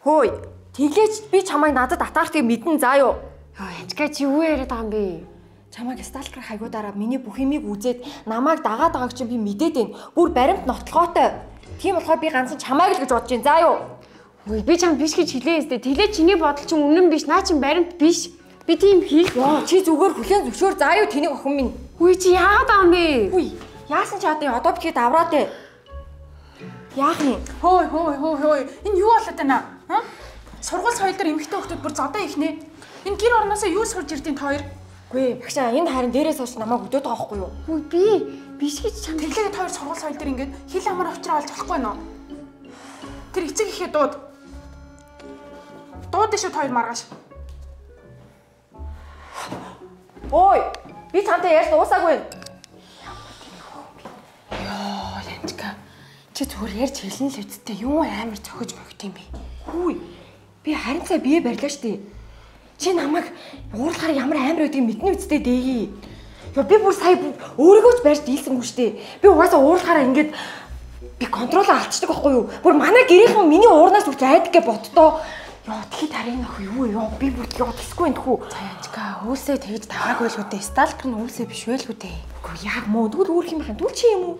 Хөөе. Тэглээч би чамайг надад атаартыг мэдэн заа юу. Йоо, Янчка чи юу яриад байгаа юм бэ? Чамайг сталкер хайгуудаараа миний бүх юмыг үзээд намайг дагаад байгааг чинь би мэдээд байна. Бүр баримт нотлогоотой. Тийм болохоор би ганцхан чамайг л гэж бодож байна. Заа юу. Үгүй би чам биш гэж хэлээ өстэй. Тэглээ чиний бодол чинь үнэн биш. Наа чин баримт биш. Би тийм хийх. Йоо, чи зүгээр хүлээн зөвшөөр заа юу тэнийг охин минь. Үгүй чи яагаад байгаа юм бэ? Үгүй. Яасан ч одоо одоо битгий давраа те. Яах юм? Хөөе хөөе хөөе хөөе. Энэ юу болоод байна? Аа? Сургууль соёл дээр эмэгтэй хүмүүс бүр зодоо ихнэ. Энэ гэр орноосоо юу сурж ирдیں та хоёр? Үгүй багшаа энэ харин дээрээс хойш намайг өдөөд байгаа байхгүй юу? Үгүй би биш гэж чам. Тэглээгээд хоёр сургууль соёл дээр ингээд хил амар авчраа олж болохгүй нөө. Тэр эцэг ихээ дууд. Дууд шүү та хоёр маргааш. Ой, би чамтай ярьж дуусаагүй. Йоо, Янчка. Чи зүгээр ярьж хэлнэ л үсттэй юу амар цохиж мөхт юм бэ? Хүү. Би харин цай бие барьлаа штэ. Чи намайг уурлахаар ямар амар байдгийг мэднэ үсттэй дээ. Йоо би бүр сая өөрийгөө ч барьж дийлсэнгүй штэ. Би угаасаа уурлахаараа ингээд би контролоо алдчихдаг байхгүй юу? Бүр манай гэрийнхэн миний уурнаас үрч айдаг гэж боддоо. Йоо тэгэхэд харин ах юу вэ? Йоо би бүр ёо тэсгүй энэ хүү. За Янчка үүлсээ тэгж даваагүй л үү дээ. Сталкер нь үүлсээ биш вэ л үү дээ. Үгүй яг мөө тэгвэл өөр юм байна. Тэгвэл чи юм уу?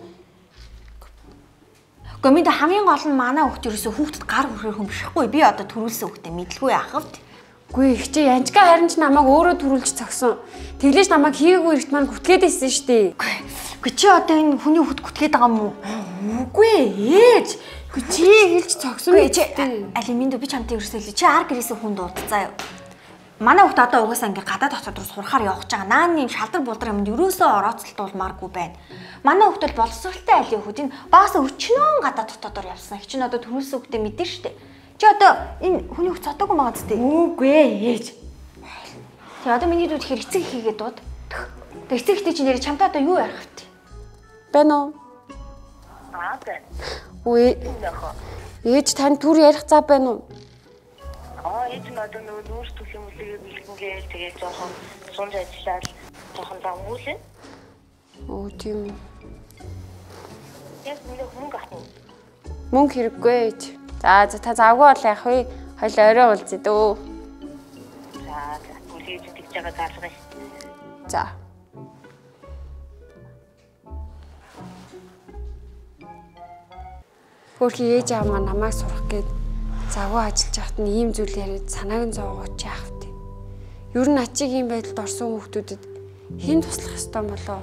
Гэхдээ минь хамгийн гол нь манай хүүхд ерөөсөө хүүхдэд гар хүрхээр хүн бишхгүй. Би одоо төрүүлсэн хүүхдээ мэдлгүй яах вэ? Үгүй их чи Янчка харин ч намайг өөрөө төрүүлж цогсон. Тэглээч намайг хийгээгүй эрт маань гүтгээд ирсэн шүү дээ. Үгүй чи одоо энэ хүний хүүхд гүтгээд байгаа юм уу? Үгүй ээж. Үгүй чи хэлж цогсон. Үгүй чи али минь би чамтай ерөөсөө хэлээ. Чи ар гэрээсээ хүн дуудцаа юу? Манай хүүхд одоо угаасаа ингээ гадаад хотод руу сурахаар явах гэж байгаа. Нааны шалдар булдар юмд ерөөсөө орооцолтуулмааргүй байна. Манай хүүхд бол боловсралтай айлын хүүхд. Энэ багасаа өчнөөн гадаад хотодоор явсан. Хичин одоо төрүүлсэн хүүхдээ мэдэн штэ. Чи одоо энэ хүний хүүхд цодоогүй байгаа зү? Үгүй ээж. Тэг одоо миний дүү тэгэхээр эцэг хийгээд дууд. Тэг эцэг ихтэй чи нэр чамтай одоо юу ярих вэ? Байна уу? Аа байна. Үгүй. Ээж тань түр ярих зав байна уу? Аа ээж нь одоо нөгөө нүүрс түлх юм үлээгээ бэлгэнгээл тэгээд жоохон сунж ажиллаад жоохон замгуулна. Оо тийм үү. Яг миний мөнгө авах уу? Мөнгө хэрэггүй ээж. За за та завгүй бол яах вэ? Хоёул орой уулзъя дөө. За за үлээж тэгж байгаа залгая. За. Хөрхи ээж аав маань намайг сурах гээд завгүй ажиллаж байхад нь ийм зүйл яриад санааг нь зовоогооч яах вэ? Ер нь ачиг ийм байдалд орсон хүүхдүүдэд хэн туслах ёстой болоо?